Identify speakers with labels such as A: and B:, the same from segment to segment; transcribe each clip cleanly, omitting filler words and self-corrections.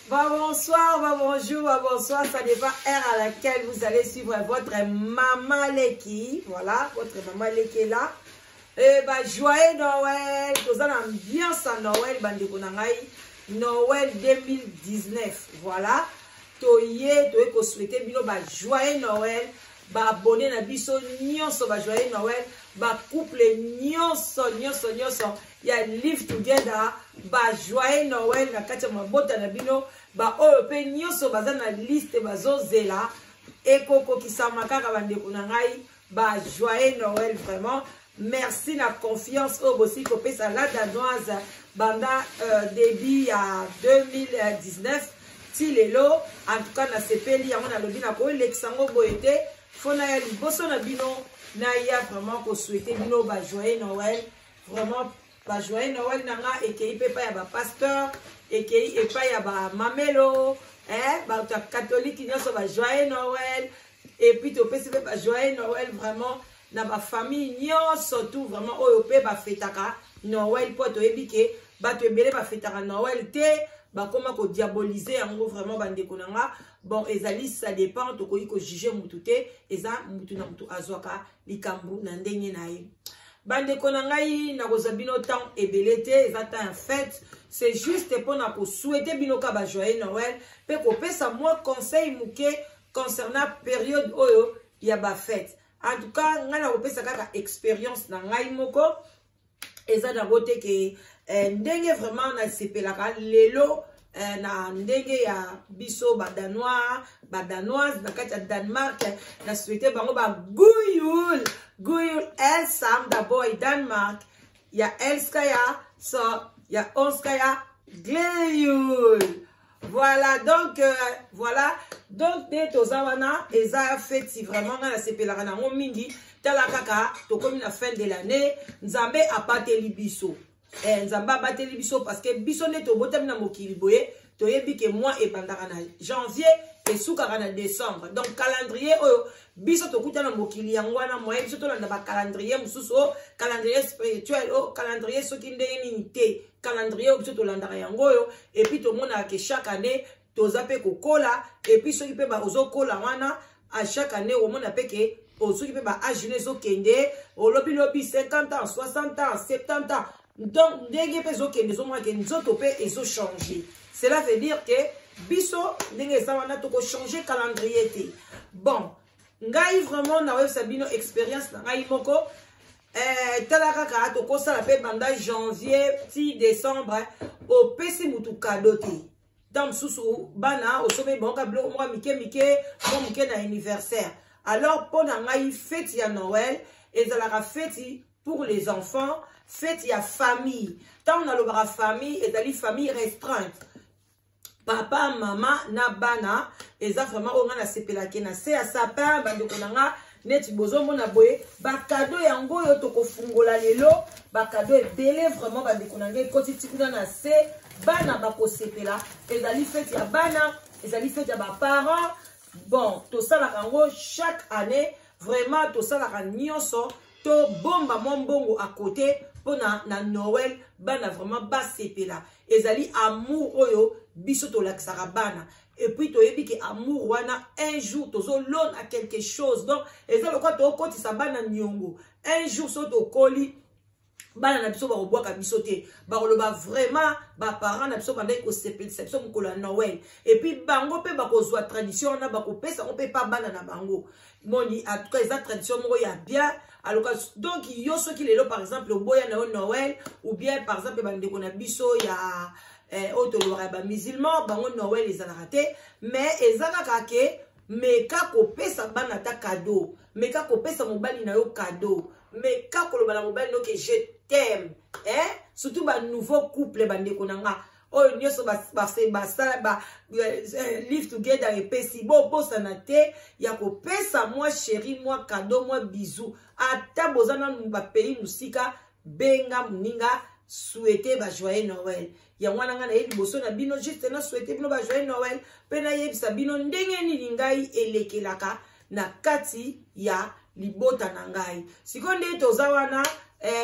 A: Bah bonsoir, bah bonjour, bah bonsoir, ça dépend heure à laquelle vous allez suivre votre maman Leki. Voilà, votre maman Leki est là. Et bah joyeux Noël, toza na ambiance à Noël bandeko na ngai. Noël 2019. Voilà. Toye, toye ko souhaiter bino ba joyeux Noël, ba abonné na biso nyonso ba joyeux Noël, ba couple nyonso nyonso nyonso ya live together ba joyeux Noël na kati ya mabota na bino, ba oyo pe nyonso baza na liste bazozela ekokokisama kaka bandeko na ngai ba joyeux Noël vraiment. Merci na confiance oyo bosili kopesa la danoise banda début ya 2019 ti lelo. En tout cas nasepeli yango, nalobi nakolekisa yango boye te, fo naya liboso na bino, naya vraiment kosouhaiter bino ba joyeux Noël. Vraiment ba joyeux Noël na nga ekei mpe epai ya ba pasteur, ekei epai ya ba mamelo, bato ya catholique nyonso ba joyeux Noël. Et puis topesi mpe ba joyeux Noël vraiment na ba famille nyonso tout vraiment oyo mpe bafetaka Noël, po toyebi ke bato ebele bafetaka Noël te, bakoma kodiabolize yango vraiment bandeko na nga. Bon, ezali ça dépend, tokoki kojuge mutu te, eza mutu na mutu azwaka likambo na ndenge na ye. Bandeko na ngai, nakozwa bino temps ebele te, eza temps ya fête, c'est juste mpona kosouhaiter bino ka ba joyeux Noël mpe kopesa mwa conseil moke concernant période oyo ya ba fête. En tout cas ngai nakopesa kaka expérience na ngai moko, eza nango te ke ndenge vraiment nasepelaka lelo na ndenge ya biso badanois, badanoise na kati ya Danemark. Na souhaite bango ba god jul, god jul alle sammen der bor i Danmark. Jeg elsker jer, så jeg ønsker jer glædelig jul. Voilà, donc voilà, donc nde toza wana, eza feti vraiment ngai nasepelaka nango mingi. Tala kaka tokomi na fin de l'année, Nzambe abateli biso. Nzambe abateli biso parce que biso nde tobotami na mokili boye, toyebi ke mois ebandaka na janvier esukaka na décembre. Donc calendrier oyo biso tokuta na mokili yango wana, moyen biso tolanda ba calendrier mosusu, o calendrier spirituel, o calendrier soki ndenge nini te, calendrier oyo biso tolandaka yango oyo. Et puis tomonaka ke chaque année toza mpe kokola, et puis soki mpe ozokola wana à chaque année omona mpe ke soki mpe ba âge no ezokende, olobi lobi 50 ans, 60 ans, 70 ans, donc ndenge mpe ezokende, ezomona ke nzoto mpe ezochange. Cela veut dire que biso ndenge eza wana tokochange calendrier te. Bon, ngai vraiment naoyebisa bino expérience na ngai moko. Tala kaka tokosala mpe banda janvier ti décembre, opesi mutu cadeau te. Ntango mosusu bana osombi bango ka biloko moko mike mike, mwa moke na anniversaire. Alors mpo na ngai fête ya Noël ezalaka fête pour les enfants, fête ya famille. Ntango nalobaka famille, ezali famille restreinte, papa, mama na bana. Eza vraiment oyo ngai nasepelaki na se ya sapin. Bandeko na nga, neti bozomona boye, bacadeau yango oyo tokofungola lelo, bacadeau ebele vraiment bandeko na ngai ekoti ti kuna na se, bana bakosepela. Ezali fête ya bana, ezali fête ya baparent. Bon, tosalaka yango chaque année, vraiment tosalaka nyonso, tobomba mwa mbongo à côté mpona na Noël bana vraiment basepela. Ezali amour oyo biso tolakisaka bana, et puis toyebi ke amour wana un jour tozolona quelque chose. Donc eza lokola tokotisa bana niongo, un jour so tokoli, bana na biso bakobwaka biso te, bakoloba vraiment baparent na biso bandaki kosepelisa biso mokolo ya Noël. Et puis bango mpe bakozwa tradition wana, bakopesa yango mpe pa bana na bango. Moni, en tout cas eza tradition moko ya bien. Aloka donc yo soki lelo par exemple oboya na yo Noël, ou bien par exemple bandeko na biso ya oyo tolobaka ya bamusulman, bango Noël ezalaka te, mais eza kaka ke meka kopesa bana ata cadeau, meka kopesa mobali na yo cadeau, meka koloba na mobali na yo ke je t'aime, eh? Surtout banouveau couple, bandeko na nga oyo nyonso basala ba live together, epesi bobosana te ya kopesa mwa chéri mwa cadeau, mwa bisou. Ata boza nanu bapays mosika, benga moninga, souhaite ba joyeux Noël. Yango wana ngai naye liboso na bino juste na souhaite bino ba joyeux Noël mpe nayebisa bino ndenge nini ngai elekelaka na kati ya libota na ngai. Sikoyo nde toza wana,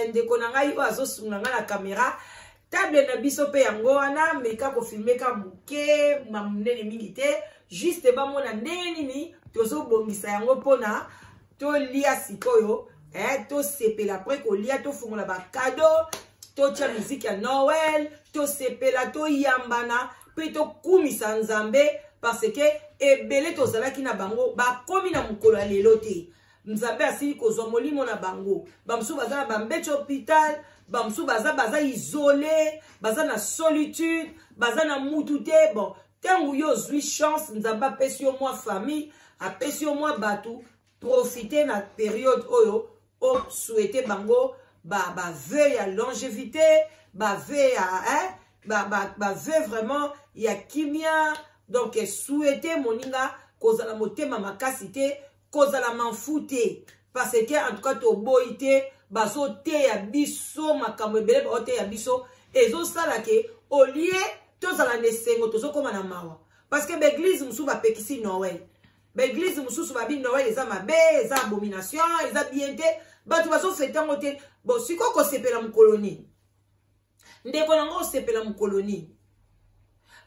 A: ndeko na ngai oyo azosunga ngai na kamera. Table na biso mpe yango wana, meka kofilme ka moke, ma monene mingi te, juste bamona ndenge nini tozobongisa yango mpona tolia sikoyo, tosepela apres kolia, tofungola bakado, totia miziki ya Noël, tosepela, toyambana mpe tokumisa Nzambe, parce que ebele tozalaki na bango bakomi na mokolo ya lelo te. Nzambe asili kozwa molimo na bango. Bamosusu baza na bambeti hôpital, bamosusu baza isolé, baza na solitude, baza na mutu te. Bon, ntango yo ozwi chance, Nzambe apesi yo mwa famille, apesi yo mwa bato, profite na période oyo osouhaite bango bavœux ya longévité, bavœux ya, hein, bavœux vraiment ya kimia. Donc souhaite moninga kozala motema makasi te, kozala manfu te, parce que en tout cas toboyi te, bazoteya biso makambo ebele, baoteya biso ezosala ke olie tozala na esengo, tozokóma na mawa, parce que baéglise mosusu bapekisi Noël, baéglise mosusu babi Noël eza mabe, eza abomination, eza bien te, bato bazofete yango te. Bon, sikoyo kosepela mokolo nini? Ndeko nango, osepela mokolo nini?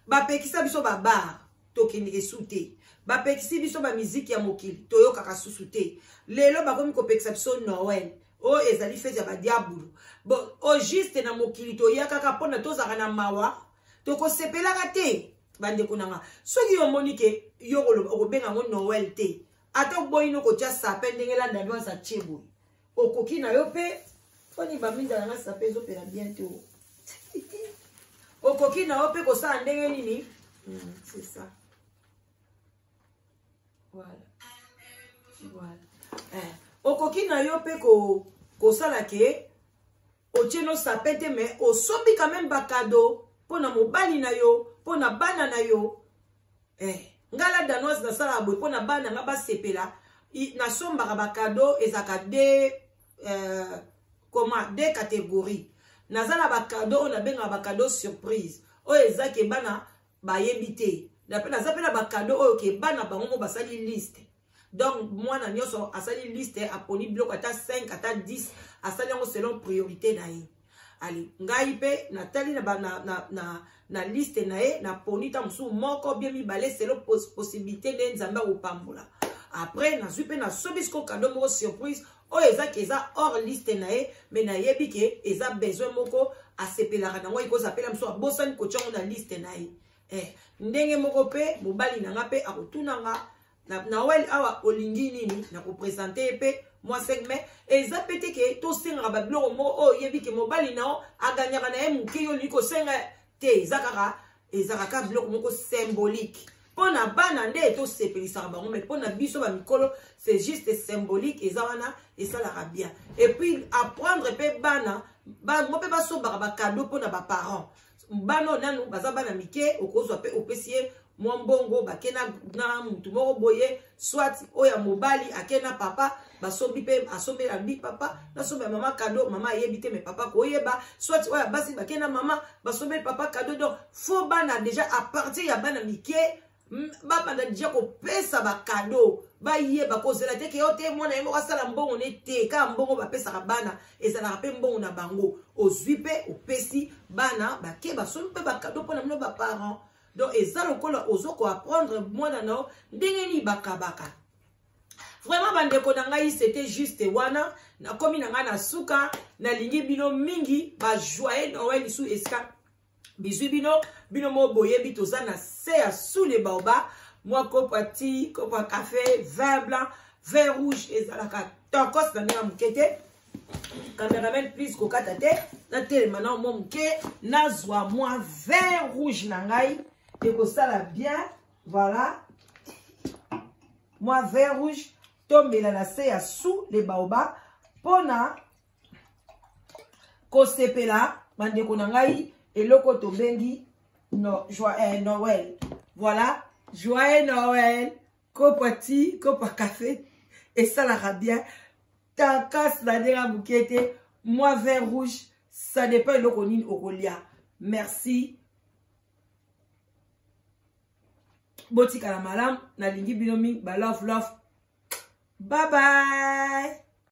A: Bapekisa biso babar, tokendeke su te. Bapekisi biso bamiziki ya mokili, toyokaka susu te. Lelo bakomi kopekisa biso Noël oyo ezali fête ya badiabulu. Bon, au juste na mokili toya kaka mpona tozalaka na mawa, tokosepelaka te. Bandeko na nga, soki yo omoni ke yo okobenga yango Noël te, ata oboyi no kotia sapin ndenge elanda nyonso atie boye, okoki na yo mpe foni baminda na nga, sapin ezopela bien te. Okoki na yo mpe kosala ndenge nini? C'est ça, voilà. Okoki na yo mpe kosala ke otie no sapin te, mais osombi quand même bacadeaux mpo na mobali na yo, mpo na bana na yo. Ngai la Danoise nasalaka boye mpo na bana nga basepela, nasombaka bacadeaux, ezalaka de comment, deux catégories. Naza na bacadeaux oyo nabengaka bacadeaux surprise, oyo eza ke bana bayebi te. Naza mpe na bacadeaux oyo ke bana bango mo basali liste. Donc mwana nyonso asali liste, aponi biloko ata 5 ata 10, asali yango selon priorité na ye. Ale, ngai mpe natali na liste na ye, naponi ta mosusu moko bien mibale selon possibilité nde Nzambe akopambola. Après nazwi mpe nasombi siko cadeau moko surprise oyo ezaki eza hors liste na ye, mais nayebi ke eza besoin moko asepelaka nango, ekozala mpela mosusu abosani kotia yango na liste na ye. Ndenge moko mpe mobali na nga mpe akotuna nga na Noël awa olingi nini, na koprésente ye mpe mwa 5. Mais eza mpe te ke tosengaka babiloko moko oyo oyebi ke mobali na yo aganyaka na ye moke, yo olingi kosenga te. Eza kaka, ezalaka kaka biloko moko symbolique mpo na bana nde tosepelisaka bango, mais mpo na biso bamikolo c'est juste symbolique, eza wana, esalaka bien. Et puis apprendre mpe bana bango mpe basombaka bacadeaux mpo na baparents. Bana oyo nanu baza bana mike, okozwa mpe opesi ye mwa mbongo, bake na mutu moko boye, soit oyo ya mobali ake na papa, basombi mpe asombela bi papa, nasombela mama cadeau, mama ayebi te, mais papa koyeba, soit oyo ya basi bake na mama, basombeli papa cadeau. Donc faut bana déjà, à partir ya bana mike, babanda déjà kopesa bacadeaux, bayeba kozela te ke yo te mwana ye moko asala mbongo ne te. Kaka mbongo bapesaka bana ezalaka mpe mbongo na bango, ozwi mpe opesi bana, bake basombi mpe bacadeaux mpona bino baparents. Donc eza lokola ozo koapprendre mwana na yo ndenge nini bakabaka. Vraiment, bandeko na ngai, c'était juste wana. Nakomi na ngai na suka. Nalingi bino mingi, bajoyeux Noël lisu esika bizwi bino. Bino mo boyebi, toza na se ya sous le baobab, mwa kopo ya ti, kopo ya café, vin blanc, vin rouge, ezalaka tokos na ndenge ya moke te. Cameraman, please, kokata te, natelema na mwa moke, nazwa mwa vin rouge na ngai, ekosala bien. Voilà, mwa vin rouge, tomela na se ya sous le baobab mpona kosepela. Bandeko na ngai, eloko tobengi no, Noël, voilà, joyeux Noël. Kopo ti, kopo café esalaka bien takas na ndenge ya moke te. Mwa vin rouge, ça dépend eloko nini okolia. Merci, botikala malamu, nalingi bino mingi. Ba love love, bye bye.